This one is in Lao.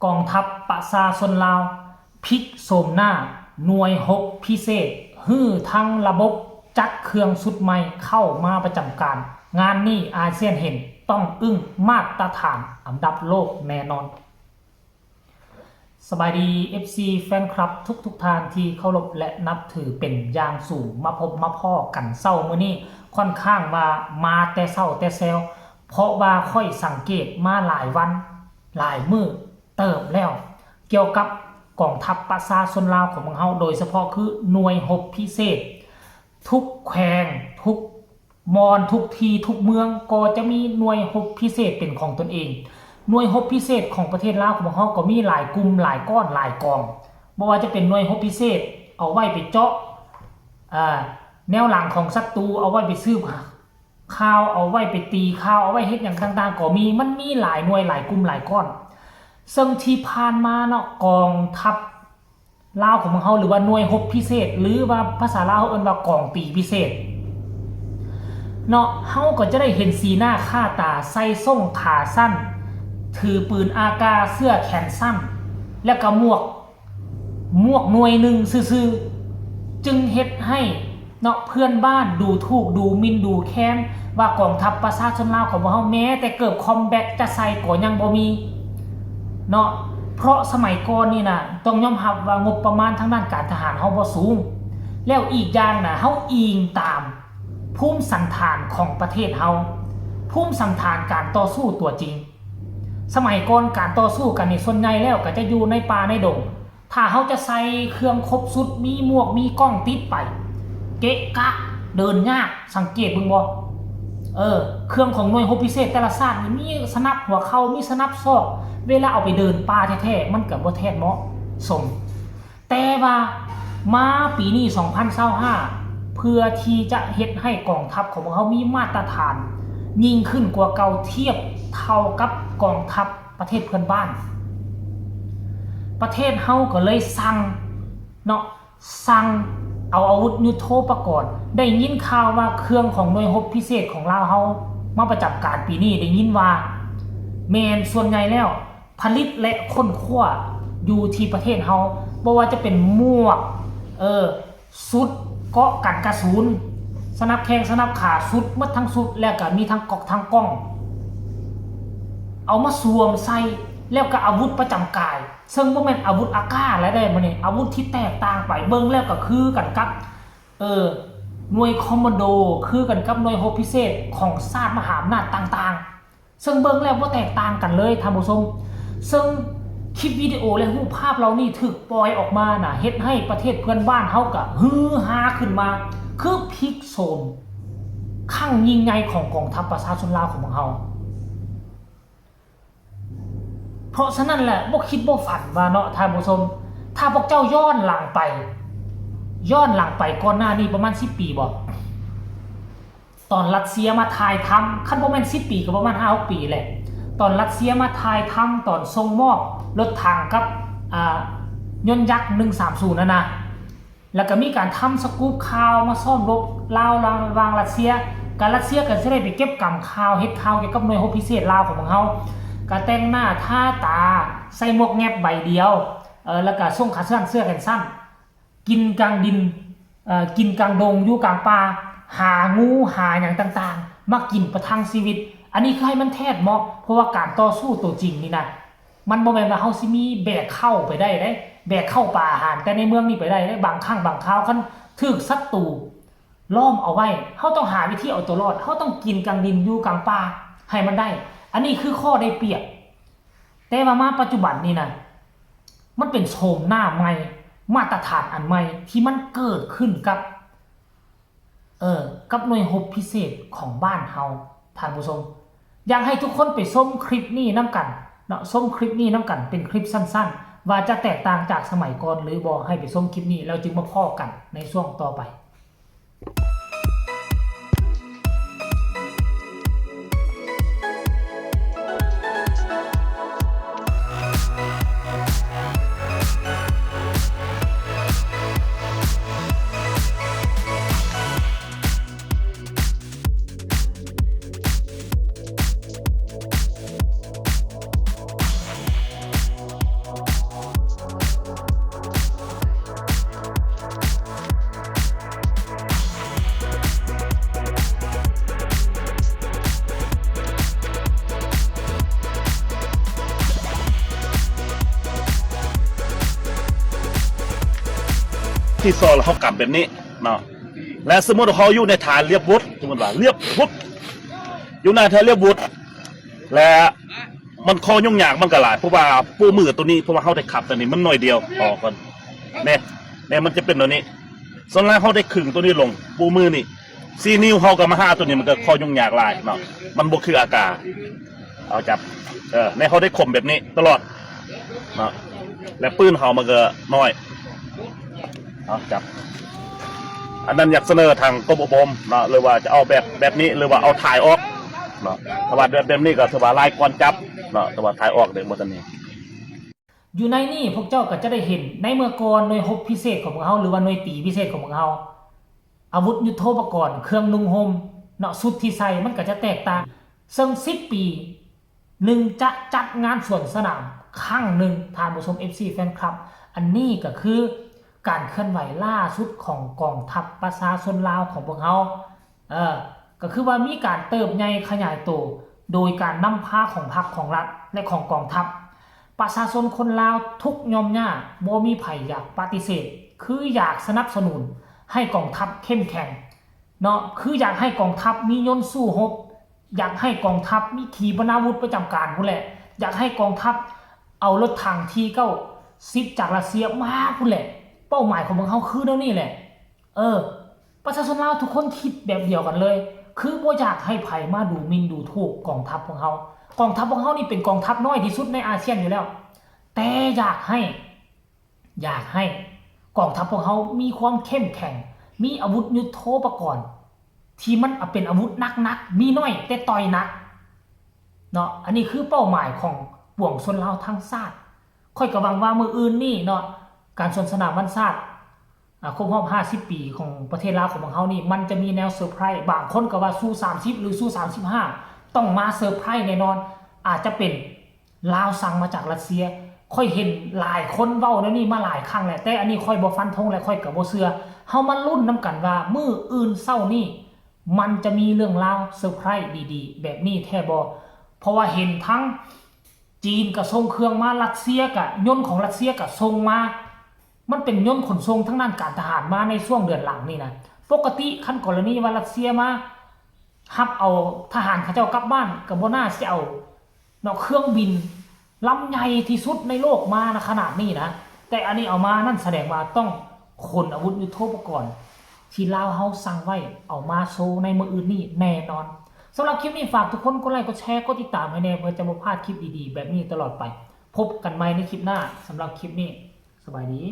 ກອງທັບປະຊາຊົນລາວ ພິກໂສມໜ້າໜ່ວຍຮົບພິເສດ ຮື້ທັງລະບົບຈັດເຄື່ອງຊຸດໃໝ່ເຂົ້າມາປະຈຳການ. ງານນີ້ອາຊຽນເຫັນ ຕ້ອງອຶ້ງ ມາດຕະຖານອັນດັບໂລກແນ່ນອນ. ສະບາຍດີ ເອັຟຊີ ແຟນຄລັບທຸກໆທ່ານທີ່ເຄົາລົບ ແລະ ນັບຖືເປັນຢ່າງສູງ. ມາພົບມາພໍ້ກັນເຊົ້າມື້ນີ້ ຂ້ອນຂ້າງວ່າມາແຕ່ເຊົ້າແຕ່ແຊວ ເພາະວ່າຂ້ອຍສັງເກດມາຫຼາຍວັນ ຫຼາຍມື້ເຕີບແລ້ວ ກ່ຽວກັບກອງທັບປະຊາຊົນລາວຂອງພວກເຮົາ ໂດຍສະເພາະຄືໜ່ວຍຮົບພິເສດ ທຸກແຂວງ ທຸກບ່ອນ ທຸກທີ່ ທຸກເມືອງ ກໍຈະມີໜ່ວຍຮົບພິເສດເປັນຂອງຕົນເອງ. ໜ່ວຍຮົບພິເສດຂອງປະເທດລາວຂອງພວກເຮົາກໍມີຫຼາຍກຸ່ມ ຫຼາຍກ້ອນ ຫຼາຍກອງ ບໍ່ວ່າຈະເປັນໜ່ວຍຮົບພິເສດ ເອົາໄວ້ໄປເຈາະ ອາ ແນວຫຼັງຂອງສັດຕູ ເອົາໄວ້ໄປສືບ ຂ່າວ ເອົາໄວ້ໄປຕີຂ່າວ ເອົາໄວ້ເຮັດຫຍັງຕ່າງໆກໍມີ. ມັນມີຫຼາຍໜ່ວຍ ຫຼາຍກຸ່ມ ຫຼາຍກ້ອນ. ເຊິ່ງທີ່ຜ່ານມາເນາະ ກອງທັບລາວຂອງພວກເຮົາ ຫຼືວ່າໜ່ວຍຮົບພິເສດ ຫຼືວ່າພາສາລາວເຮົາເອີ້ນວ່າກອງຕີພິເສດເນາະ ເຮົາກໍຈະໄດ້ເຫັນສີໜ້າຄ່າຕາ ໃສ່ສົ້ງຂາສັ້ນ ຖືປືນອາກາ ເສື້ອແຂນສັ້ນ ແລ້ວກໍໝວກ ໝວກໜ່ວຍໜຶ່ງຊື່ໆ ຈຶ່ງເຮັດໃຫ້ເນາະ ເພື່ອນບ້ານດູຖູກ ດູໝິ່ນ ດູແຄນ ວ່າກອງທັບປະຊາຊົນລາວຂອງພວກເຮົາ ແມ້ແຕ່ເກີບຄອມແບັດຈະໃສ່ກໍຍັງບໍ່ມີເນາະ. ເພາະສະໄໝກ່ອນນີ້ນະ ຕ້ອງຍອມຮັບວ່າງົບປະມານທາງດ້ານການທະຫານເຮົາບໍ່ສູງ ແລ້ວອີກຢ່າງນະ ເຮົາອີງຕາມ ພູມສັນຖານຂອງປະເທດເຮົາ ພູມສັນຖານການຕໍ່ສູ້ຕົວຈິງ. ສະໄໝກ່ອນການຕໍ່ສູ້ກັນນີ້ ສ່ວນໃຫຍ່ແລ້ວກໍຈະຢູ່ໃນປ່າໃນດົງ. ຖ້າເຮົາຈະໃສ່ເຄື່ອງຄົບຊຸດ ມີໝວກມີກ້ອງຕິດໄປ ເກະກະ ເດີນຍາກ. ສັງເກດເບິ່ງບໍ່? ເອີ ເຄື່ອງຂອງໜ່ວຍຮົບພິເສດແຕ່ລະຊາດນີ້ ມີສະໜັບຫົວເຂົ່າ ມີສະໜັບສອກ ເວລາເອົາໄປເດີນປ່າແທ້ໆ ມັນກໍບໍ່ແທດເໝາະສົມ. ແຕ່ວ່າມາປີນີ້ ສອງພັນຊາວຫ້າ ເພື່ອທີ່ຈະເຮັດໃຫ້ກອງທັບຂອງພວກເຮົາມີມາດຕະຖານຍິ່ງຂຶ້ນກວ່າເກົ່າ ທຽບເທົ່າກັບກອງທັບປະເທດເພື່ອນບ້ານ, ປະເທດເຮົາກໍເລີຍສັ່ງເນາະ, ສັ່ງເອົາອາວຸດຍຸດໂທປະກອນ. ໄດ້ຍິນຂ່າວວ່າເຄື່ອງຂອງໜ່ວຍຮົບພິເສດຂອງລາວເຮົາມາປະຈຳການປີນີ້ ໄດ້ຍິນວ່າແມ່ນສ່ວນໃຫຍ່ແລ້ວ ຜະລິດ ແລະ ຄົ້ນຄວ້າຢູ່ທີ່ປະເທດເຮົາ, ບໍ່ວ່າຈະເປັນໝວກ, ເອີ, ຊຸດເກາະກັນກະສຸນ, ສະໜັບແຂ້ງສະໜັບຂາ, ຊຸດໝົດທັງຊຸດ, ແລ້ວກະມີທັງກອກທັງກ້ອງ ເອົາມາສວມໃສ່, ແລ້ວກະອາວຸດປະຈຳກາຍ, ເຊິ່ງບໍ່ແມ່ນອາວຸດອາກາດແລ້ວເດ້ ມື້ນີ້, ອາວຸດທີ່ແຕກຕ່າງໄປ, ເບິ່ງແລ້ວກະຄືກັນກັບ, ເອີ, ໜ່ວຍຄອມມານໂດ, ຄືກັນກັບໜ່ວຍຮົບພິເສດຂອງຊາດມະຫາອຳນາດຕ່າງໆ. ເຊິ່ງເບິ່ງແລ້ວບໍ່ແຕກຕ່າງກັນເລີຍທ່ານຜູ້ຊົມ. ເຊິ່ງຄລິບວິດີໂອ ແລະ ຮູບພາບເຫຼົ່ານີ້ຖືກປ່ອຍອອກມານະ ເຮັດໃຫ້ປະເທດເພື່ອນບ້ານເຮົາກະຮືຮາຂຶ້ນມາ ຄືພິກໂສມຄັ້ງຍິ່ງໃຫຍ່ຂອງກອງທັບປະຊາຊົນລາວຂອງພວກເຮົາ. ເພາະສະນັ້ນແຫຼະ ບໍ່ຄິດບໍ່ຝັນວ່າເນາະທ່ານຜູ້ຊົມ, ຖ້າພວກເຈົ້າຍ້ອນຫຼັງໄປ, ຍ້ອນຫຼັງໄປກ່ອນໜ້ານີ້ປະມານສິບປີບໍ? ຕອນຣັດເຊຍມາຖ່າຍທຳ, ຄັນບໍ່ແມ່ນສິບປີກໍປະມານຫ້າຫົກປີແຫຼະ, ຕອນຣັດເຊຍມາຖ່າຍທຳຕອນສົ່ງມອບລົດຖັງກັບ, ອ່າ, ຍົນຍັກໜຶ່ງສາມສູນນັ້ນນະ, ແລ້ວກໍມີການທຳສະກຸບຂ່າວມາຊ້ອມລົບລາວລະຫວ່າງຣັດເຊຍ, ກະຣັດເຊຍກໍຊິໄດ້ໄປເກັບກຳຂ່າວ, ເຮັດຂ່າວກ່ຽວກັບໜ່ວຍຮົບພິເສດລາວຂອງພວກເຮົາ, ກະແຕ່ງໜ້າທາຕາ, ໃສ່ໝວກແກັບໃບດຽວ, ເອີ, ແລ້ວກະສົ່ງຂາສັ້ນເສື້ອແຂນສັ້ນ. ກິນກາງດິນ, ເອີ, ກິນກາງດົງ, ຢູ່ກາງປ່າ, ຫາງູ, ຫາຫຍັງຕ່າງໆ ມາກິນປະທັງຊີວິດ. ອັນນີ້ຄືໃຫ້ມັນແທດເໝາະ, ເພາະວ່າການຕໍ່ສູ້ໂຕຈິງນີ້ນະ, ມັນບໍ່ແມ່ນວ່າເຮົາຊິມີແບກເຂົ້າໄປໄດ້ເດ້, ແບກເຂົ້າປາອາຫານແຕ່ໃນເມືອງນີ້ໄປໄດ້ເດ້. ບາງຄັ້ງບາງຄາວ ຄັນຖືກສັດຕູລ້ອມເອົາໄວ້, ເຮົາຕ້ອງຫາວິທີເອົາຕົວລອດ, ເຮົາຕ້ອງກິນກາງດິນຢູ່ກາງປ່າໃຫ້ມັນໄດ້. ອັນນີ້ຄືຂໍ້ໄດ້ປຽບ. ແຕ່ວ່າມາປັດຈຸບັນນີ້ນະ, ມັນເປັນໂສມໜ້າໃໝ່, ມາດຕະຖານອັນໃໝ່ທີ່ມັນເກີດຂຶ້ນກັບ, ເອີ, ກັບໜ່ວຍຮົບພິເສດຂອງບ້ານເຮົາ, ທ່ານຜູ້ຊົມ. ຢາກໃຫ້ທຸກຄົນໄປຊົມຄລິບນີ້ນຳກັນເນາະ, ຊົມຄລິບນີ້ນຳກັນ, ເປັນຄລິບສັ້ນໆ, ວ່າຈະແຕກຕ່າງຈາກສະໄໝກ່ອນຫຼືບໍ່. ໃຫ້ໄປຊົມຄລິບນີ້ ແລ້ວຈຶ່ງມາພໍ້ກັນໃນຊ່ວງຕໍ່ໄປ. ທີ່ສອງ ເຮົາກຳແບບນີ້ເນາະ ແລະ ສົມມຸດເຮົາຢູ່ໃນທ່າລຽບວົດ ສົມມຸດວ່າລຽບວຸດ ຢູ່ໃນທ່າລຽບວຸດ ແລະ ມັນຂໍ້ຫຍຸ້ງຍາກມັນກໍຫຼາຍ ເພາະວ່າປູມືໂຕນີ້ ເພາະວ່າເຮົາໄດ້ຂັບໂຕນີ້ມັນໜ້ອຍດຽວ ພໍກ່ອນ ແນ່ ແນ່ ມັນຈະເປັນໂຕນີ້ ສ່ວນຫຼາຍເຮົາໄດ້ຄຶງໂຕນີ້ລົງ ປູມືນີ້ ສີ່ນິ້ວ ເຮົາກໍມາຫາໂຕນີ້ ມັນກໍຂໍ້ຫຍຸ້ງຍາກຫຼາຍເນາະ ມັນບໍ່ຄືອາກາ ເອົາຈັບ ເອີ ໃນເຮົາໄດ້ຄົມແບບນີ້ຕະຫຼອດເນາະ ແລະ ປືນເຮົາມັນກໍນ້ອຍ ເອົາຈັບ ອັນນັ້ນຢາກສະເໜີທາງກົມອົບຮົມເນາະ ຫຼືວ່າຈະເອົາແບບ ແບບນີ້ ຫຼືວ່າເອົາຖ່າຍອອກເນາະ ຖ້າວ່າແບບ ແບບນີ້ກໍຖືວ່າຫຼາຍກ່ອນຈັບເນາະ ແຕ່ວ່າຖ່າຍອອກເດ້ບໍ່ທັນມີ. ຢູ່ໃນນີ້ພວກເຈົ້າກໍຈະໄດ້ເຫັນ ໃນເມື່ອກ່ອນໜ່ວຍຮົບພິເສດຂອງພວກເຮົາ ຫຼືວ່າໜ່ວຍຕີພິເສດຂອງພວກເຮົາ ອາວຸດຍຸດໂທປະກອນ ເຄື່ອງນຸ່ງຫົ່ມເນາະ ຊຸດທີ່ໃສ່ມັນກໍຈະແຕກຕ່າງ ເຊິ່ງສິບປີໜຶ່ງຈະຈັດງານສວນສະໜາມຄັ້ງໜຶ່ງ ທ່ານຜູ້ຊົມ ເອັຟຊີ ແຟນຄລັບ ອັນນີ້ກໍຄືການເຄື່ອນໄຫວລ່າສຸດຂອງກອງທັບປະຊາຊົນລາວຂອງພວກເຮົາ ເອີ ກໍຄືວ່າມີການເຕີບໃຫຍ່ຂະຫຍາຍໂຕ ໂດຍການນຳພາຂອງພັກ ຂອງລັດ ແລະ ຂອງກອງທັບ. ປະຊາຊົນຄົນລາວທຸກຫຍ່ອມຍາກ ບໍ່ມີໃຜຢາກປະຕິເສດ ຄືຢາກສະໜັບສະໜູນໃຫ້ກອງທັບເຂັ້ມແຂງເນາະ ຄືຢາກໃຫ້ກອງທັບມີຍົນສູ້ຮົບ ຢາກໃຫ້ກອງທັບມີຂີປະນາວຸດປະຈຳການພຸ້ນແຫຼະ ຢາກໃຫ້ກອງທັບເອົາລົດຖັງທີເກົ້າສິບຈາກຣັດເຊຍມາພຸ້ນແຫຼະ ເປົ້າໝາຍຂອງພວກເຮົາຄືແນວນີ້ແຫຼະ ເອີ ປະຊາຊົນລາວທຸກຄົນຄິດແບບດຽວກັນເລີຍ ຄືບໍ່ຢາກໃຫ້ໃຜມາດູໝິ່ນດູຖູກກອງທັບພວກເຮົາ ກອງທັບພວກເຮົານີ້ເປັນກອງທັບນ້ອຍທີ່ສຸດໃນອາຊຽນຢູ່ແລ້ວ ແຕ່ຢາກໃຫ້ ຢາກໃຫ້ກອງທັບພວກເຮົາມີຄວາມເຂັ້ມແຂງ ມີອາວຸດຍຸດໂທປະກອນທີ່ມັນເປັນອາວຸດໜັກໆ ມີໜ້ອຍແຕ່ຕ່ອຍໜັກເນາະ ອັນນີ້ຄືເປົ້າໝາຍຂອງປວງຊົນລາວທັງຊາດ ຂ້ອຍກໍຫວັງວ່າມື້ອື່ນນີ້ເນາະ ການສວນສະໜາມວັນຊາດ ອາ ຄົບຮອບຫ້າສິບປີຂອງປະເທດລາວຂອງພວກເຮົານີ້ ມັນຈະມີແນວເຊີໄພຣ ບາງຄົນກໍວ່າສູ້ສາມສິບ ຫຼື ສູ້ສາມສິບຫ້າ ຕ້ອງມາເຊີໄພຣແນ່ນອນ ອາດຈະເປັນລາວສັ່ງມາຈາກຣັດເຊຍ ຂ້ອຍເຫັນຫຼາຍຄົນເວົ້າແນວນີ້ມາຫຼາຍຄັ້ງແລ້ວ ແຕ່ອັນນີ້ຂ້ອຍບໍ່ຟັນທົງ ແລະ ຂ້ອຍກໍບໍ່ເຊື່ອ ເຮົາມາລຸ້ນນຳກັນວ່າມື້ອື່ນເຊົ້ານີ້ ມັນຈະມີເລື່ອງລາວເຊີໄພຣດີໆແບບນີ້ແທ້ບໍ່ ເພາະວ່າເຫັນທັງຈີນກໍສົ່ງເຄື່ອງມາ ຣັດເຊຍກໍ ຍົນຂອງຣັດເຊຍກໍສົ່ງມາ ມັນເປັນຍົນຂົນສົ່ງທາງດ້ານການທະຫານມາໃນຊ່ວງເດືອນຫຼັງນີ້ນະ ປົກກະຕິຄັນກໍລະນີວ່າຣັດເຊຍມາຮັບເອົາທະຫານເຂົາເຈົ້າກັບບ້ານ ກໍບໍ່ໜ້າຊິເອົາເນາະ ເຄື່ອງບິນລຳໃຫຍ່ທີ່ສຸດໃນໂລກມານະຂະໜາດນີ້ນະ ແຕ່ອັນນີ້ເອົາມານັ້ນສະແດງວ່າຕ້ອງຂົນອາວຸດຍຸດໂທປະກອນທີ່ລາວເຮົາສັ່ງໄວ້ເອົາມາໂຊໃນມື້ອື່ນນີ້ແນ່ນອນ. ສຳລັບຄລິບນີ້ຝາກທຸກຄົນກົດໄລ້ ກົດແຊ ກົດຕິດຕາມໃຫ້ແນ່ ເພື່ອຈະບໍ່ພາດຄລິບດີໆແບບນີ້ຕະຫຼອດໄປ. ພົບກັນໃໝ່ໃນຄລິບໜ້າ. ສຳລັບຄລິບນີ້ ສະບາຍດີ.